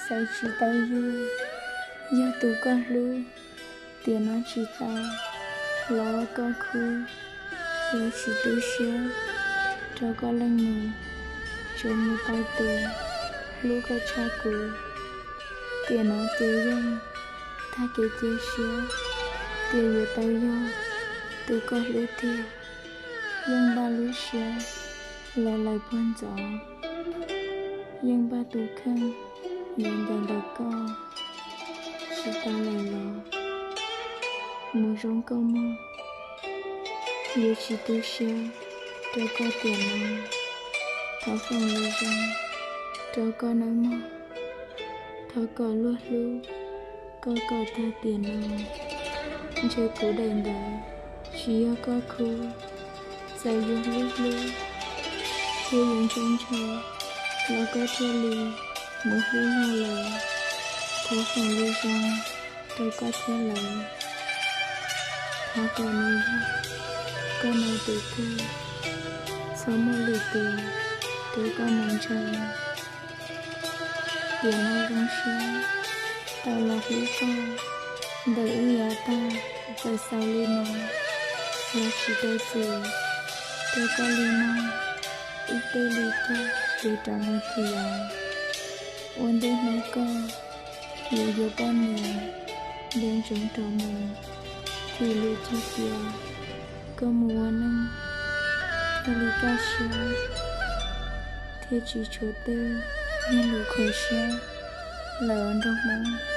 Txawm tsis tau yug, yog tus koj hlub, tiam no tsis tau los ua koj khub. Yuav tsis tu siab rau koj leej nus, tsuas mus tau tus hlub koj tshaj kuv. Tiam no ces yeej tag kev cia siab tias yuav tau yog tus koj hlub tiag. Yeej npaj lub siab los lawm puag ntxov, yeej npaj tus kheej yuav ncaim ntawm koj. Tsis tau lawm los mus zoo koj mog, yuav tsis tu siab rau koj tiam no. Thov foom lus zoo rau koj nawb mog, thov kom luag hlub koj kom tag tiam no. Ntshe kuv daim ntawv tsis yog koj khub, txawm yuav hlub hlub thiab yuav ntshaw ntshaw los koj thiaj li mus hlub luag lawm. Thov foom lus zoo rau koj thiab lawm, thov kom nws yog koj no tus kawg, txhob muaj lwm tus rau koj mus ntshaw. Tiam no zoo siab tau los hlub koj, ntawm wb yav tag txawm xaus li no, los tsis tau txim rau koj li no, wb tej li cog kev rov mus thiab. Ua ntej hnub koj yuav yuav poj niam, nco ntsoov rov mus, thiaj li cog tias koj mus ua neej thiaj li kaj siab, thiaj tsis tshuav tej niag lus khuv siab lawm nrog Hmoob.